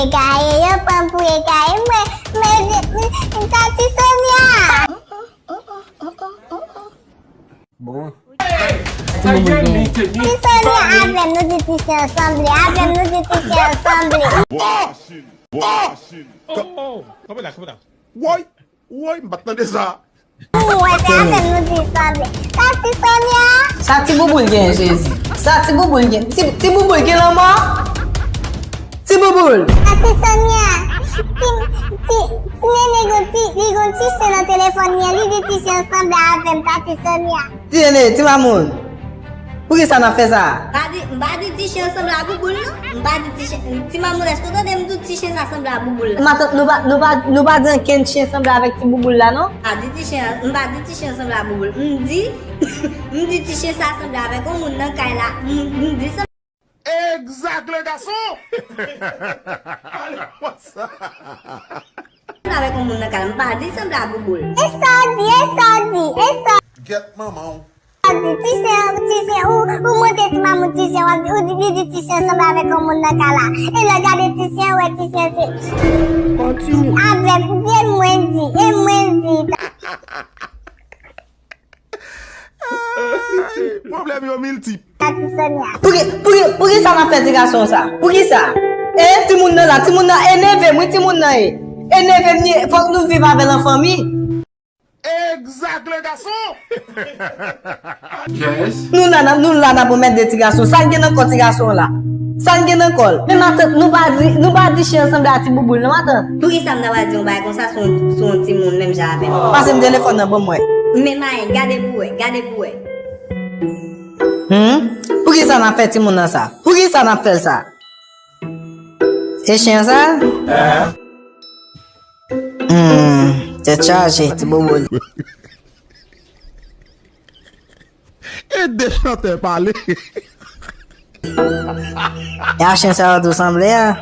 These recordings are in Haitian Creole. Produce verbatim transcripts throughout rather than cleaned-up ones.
Ekaye, yo pran m pou ekaye. Mwen, mwen, mwen, Tati Sonia. Bon. Tati Sonia avè m, nou di Ti Chen sanble. Avè m, nou di Ti Chen sanble. Kanpe la, kanpe la. Woy, woy, m pa t tande sa. Ou wè, se avè m nou di sanble. Sa Ti Sonia? Sa Ti Bouboul gen, Jezi? Sa Ti Bouboul gen? Ti, Ti Bouboul gen lanmò? Ti Bouboul! Sa Ti Sonia? Ti, ti, ti nene gon ti, li gon ti chen nan telefòn li an, li di Ti Chen sanble avè m, sa Ti Sonia. Ti nene, ti mamoun. Poukisa n ap fè sa? M pa di, m pa di Ti Chen sanble a Bouboul, non. M pa di Ti Chen, ti mamoun, èske w tande m di w Ti Chen sa sanble a Bouboul la? Matant, nou pa, nou pa, nou pa di ankenn chen sanble avèk Ti Bouboul la, non. M pa di Ti Chen, m pa di Ti Chen sanble a Bouboul. M di, m di Ti Chen sa sanble avèk yon moun nan kay la. M, m di sanble Exact, le garçon! Ale, what's up? Avèk yon moun nan kay la, m pa di sanble a Bouboul. E sa w di, e sa w di, e sa w Gèt manman w. Di, Ti Chen, Ti Chen, ou, ou monte ti mamoun Ti Chen, w ap di, ou di, li di Ti Chen sanble avèk yon moun nan kay la. E lè gade Ti Chen, wè Ti Chen se. Kontinye. Avè m, di, e mwen di, e mwen di. Ay, pwoblèm yo miltip. Poukisa, poukisa, poukisa n ap fè ti gason sa? Poukisa? E, timoun nan la, timoun nan enève m, wi, timoun nan ye. Enève m, li, fòk nou viv avè l an fanmi. Exact, le garçon! Yes. Nou la, n ap, nou la, n ap pwomèt de ti gason. Sa n gen nan kò ti gason la? Sa n gen nan kò l? Men matant, nou pa di, nou pa di chen an sanble a Ti Bouboul, non, matant. Poukisa m ta pral di yon bagay konsa sou, sou yon timoun menm jan avè m? Pase m telefòn nan, ban m wè. Men mayen, gade pou wè, gade pou wè. Hmm? Poukisa n ap fè timoun nan sa? Poukisa n ap fè l sa? Se chen sa? Hmm, tèt chaje, Ti Bouboul. E de chantè pale. E a chen sa yo tou sanble a.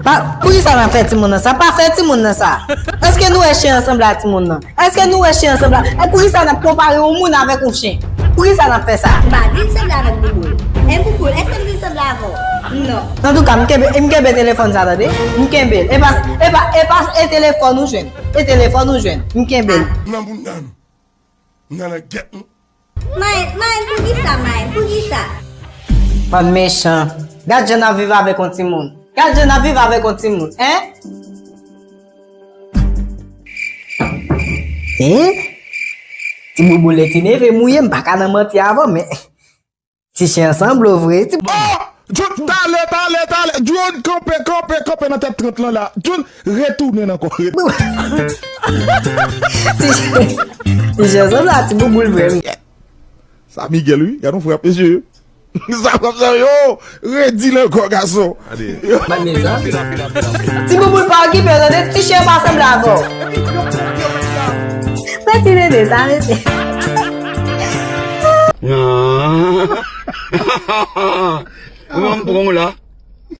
Pa, poukisa n ap fè timoun nan sa? Pa fè timoun nan sa. Èske nou wè chen an sanble a timoun nan? Èske nou wè chen an sanble a? E poukisa n ap konpare yon moun avèk yon chen? Poukisa n ap fè sa? M pa di l sanble avèk Bouboul. E Bouboul, èske m di l sanble avè w? Non. Antouka, m kenbe, m kenbe telefòn sa, tande? M kenbe l. E pa, e pa, e pa, e telefòn ou jwenn. E telefòn ou jwenn. M kenbe l. Nan bounda m. Nan langèt m. Mayen, Mayen, poukisa, Mayen, poukisa? Bann mechan. Gad jan n ap viv avèk yon timoun. Gad jan n ap viv avèk yon timoun, en? E? Ti Bouboul e ti neve mouye, m pa ka nan manti avè w, men ti chen an sanble w vre. Ti Oh! John, talè, talè, talè. John, kanpe, kanpe, kanpe nan tèt trant lan la. John, retounen ankò. Ti chen, ti chen an sanble a Ti Bouboul vre. Sa Miguel, wi. Gad yon frap, mesye. Sa frap sa, yo. Redi l ankò, gason. Gade. Yo. Ti Bouboul pa okipe, tande, ti chen pa sanble avè w. Mwen ti nene sa, mesye. Mwen m pran w la.